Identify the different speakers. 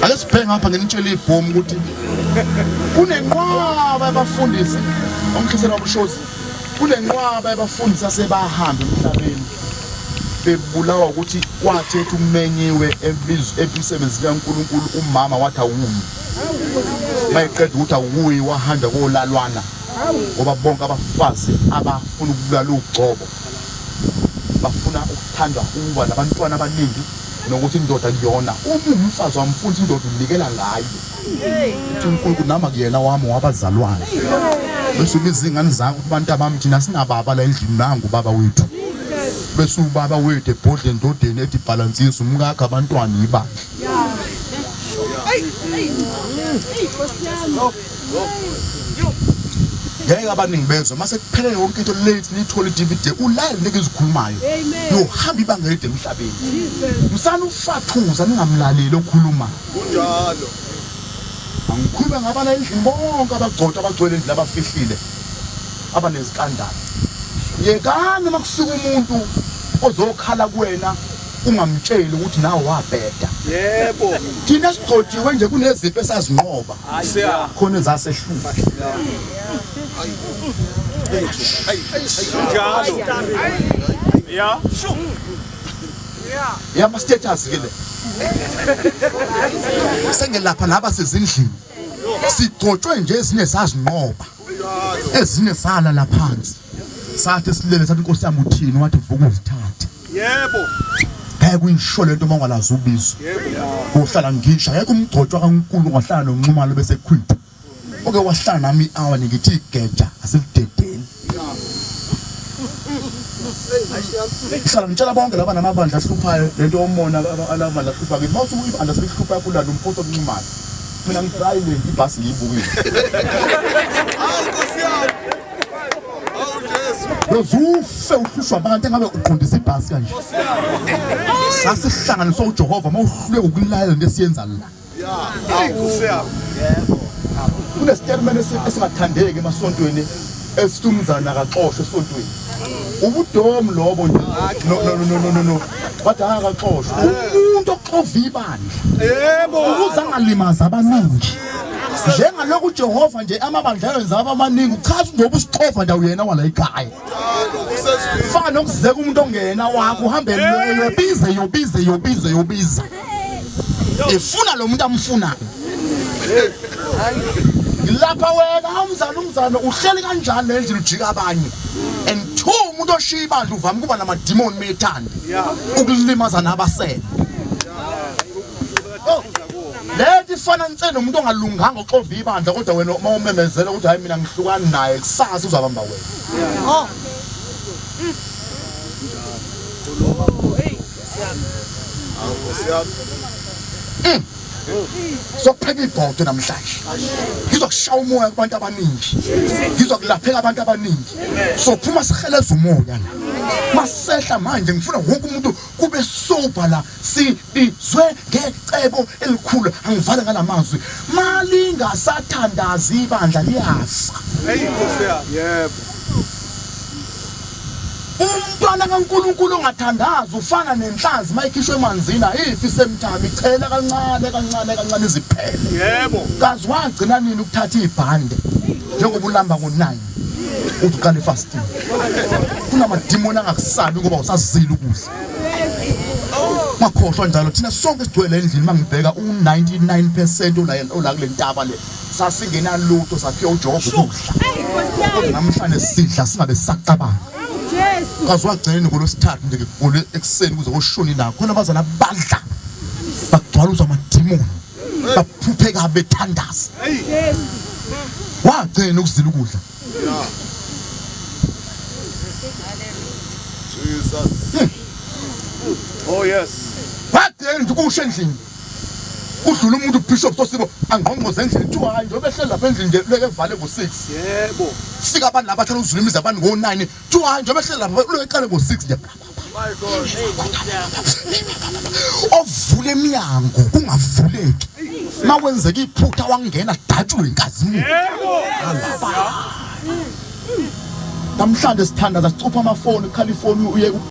Speaker 1: Ake sibheke ngapha nginitshele ibhomu ukuthi kunenqwaba yabafundisi omhlisela wabushozi, kunenqwaba yabafundisi asebahamba emhlabeni bebulawa ukuthi kwathetha umenyiwe emsebenzini kaNkulunkulu, umama wathi awuyi, mayeqeda ukuthi awuyi wahamba kolalwana, ngoba bonke abafazi abafuna ukubulala ugcobo bafuna ukuthandwa ukuba nabantwana abaningi nokuthi indoda kuyona uma umfazi wamfundisa indoda unikela ngayo uthi uNkulunkulu nama kuyena wami wabazalwane bese ubiza ingane zakho ukuthi bantu abami thina sinababa la endlini nangu ubaba wethu bese ubaba wethu ebhodle endodeni ethi bhalansisa umkakhe abantwana ibandla. Ngeke abaningi bezwe mase kuphele yonke into late nithole i-DVD ulayele into ezikhulumayo yohamba ibanga elide emhlabeni. Msana ufathuza ningamlaleli okhuluma.
Speaker 2: Kunjalo.
Speaker 1: Angikhulume ngabala endlini bonke abagcotshwa abagcwele endlini abafihlile abanezikandala. Yekani uma kufika umuntu ozokhala kuwena ungamtsheli ukuthi nawe wabheda.
Speaker 2: Yebo.
Speaker 1: Thina sigcotshiwe nje kunezipho esazinqoba. Khona ezasehlula.
Speaker 2: Njalo.
Speaker 3: Yeah.
Speaker 1: Yama status ke le. Sengelapha laba sezindlini. Sigcotshwe nje ezinye sazinqoba. Ezinye salala phansi. Sathi silele sathi inkosi yami uthini wathi vuka uzithathe.
Speaker 2: Yebo.
Speaker 1: Ngeke uyisho lento uma ungalazi ubizo. Uhlala ngisho ngeke umgcotshwa kaNkulunkulu ungahlala noNxumalo bese khwitha. Oke wahlala nami i-hour ngithi igeja asilidedeli. Ngihlala ngitshela bonke laba namabandla ahluphayo lento yomona alabandla ahluphayo ngithi mawusuke ibandla selihlupha kulanda umphoso oNxumalo. Mina ngidrive le ibhasi ngiyibukile.
Speaker 2: Hawu Nkosi yami. Hawu Jesu.
Speaker 1: Yozufe uhlushwa abantu engabe uqondisa ibhasi kanje. Sasihlanganiswa uJehova mawuhluleka ukulalela into esiyenza la.
Speaker 2: Hawu Nkosi yami.
Speaker 1: Kunesitatimende esingathandeki emasontweni esithi umzana akaxoshwe esontweni. Ubudomu lobo nje. No no no no no no. Bathi akaxoshwe. Umuntu oxova ibandla.
Speaker 2: Yebo.
Speaker 1: Ukuze angalimazi abaningi. Njengalokhu uJehova nje amabandla ayenza abamaningi uchaza njengoba usixova nje awuyena wala ekhaya.
Speaker 2: Usezwini.
Speaker 1: Fana nokuzeka umuntu ongena wakho uhambe yobize yobize yobize yobiza. Efuna lo muntu amfunayo. Lapha wena umzana umzana uhleli kanjani le ndlela ujika abanye. And two umuntu oshiya ibandla uvame ukuba namadimoni methanda ukulimaza nabasele. Lento ifana nse nomuntu ongalunganga oxova ibandla kodwa wena uma umemezela ukuthi hayi mina ngihlukani naye kusasa uzabamba wena.
Speaker 2: Hawu Nkosi yami.
Speaker 1: Sokupheka ibhodo namhlanje. Ngizokushaya umoya kubantu abaningi. Ngizokulaphela abantu abaningi. Sophuma siheleza umoya la. Masehla manje ngifuna wonke umuntu kube sober la sibizwe ngecebo elikhulu. Angivale ngalamazwi. Malingasathandazi ibandla liyafa.
Speaker 2: Hey Nkosi yami. Yebo.
Speaker 1: Umntwana kaNkulunkulu ongathandazi ufana nenhlanzi mayikhishwe emanzini ayifi semthami ichela kancane kancane kancane iziphele.
Speaker 2: Yebo.
Speaker 1: Kazi wagcina nini ukuthatha ibhande njengoba ulamba ngo9 uthi uqale fasting. Kunamadimoni angakusabi ngoba usazila ukudla. Makhohlwa njalo thina sonke sigcwele endlini mangibheka u99% ola kule ntaba le sasingenalutho saphiwa uJehova ukudla. Kodwa namhlanje sidla singabe sisacabanga. Kazi wagcina ngolwesithathu nje ngigule ekuseni kuze koshona ilanga khona abazali abadla bagcwala uzwa amadimoni baphuphe kabi bethandaza. Wagcina ukuzila ukudla.
Speaker 2: Jesus. Oh yes.
Speaker 1: Wagcina nje ukusho endlini. Kudlula umuntu uBishop Sosibo angqongqoze endlini kuthiwa hayi njengoba ehleli lapha endlini nje leke evale ngo-6.
Speaker 2: Yebo.
Speaker 1: Fika abantu laba bathatha uzula imizi abantu ngo-9 kuthiwa hayi njengoba ehleli lapha leke eqale ngo-6 nje.
Speaker 2: My God.
Speaker 1: Ovula eminyango kungavuleki. Makwenzeka iphutha wangena datshulwe inkazimulo.
Speaker 2: Yebo.
Speaker 1: Namhlanje sithandaza sicupha amafoni kukhala ifoni uye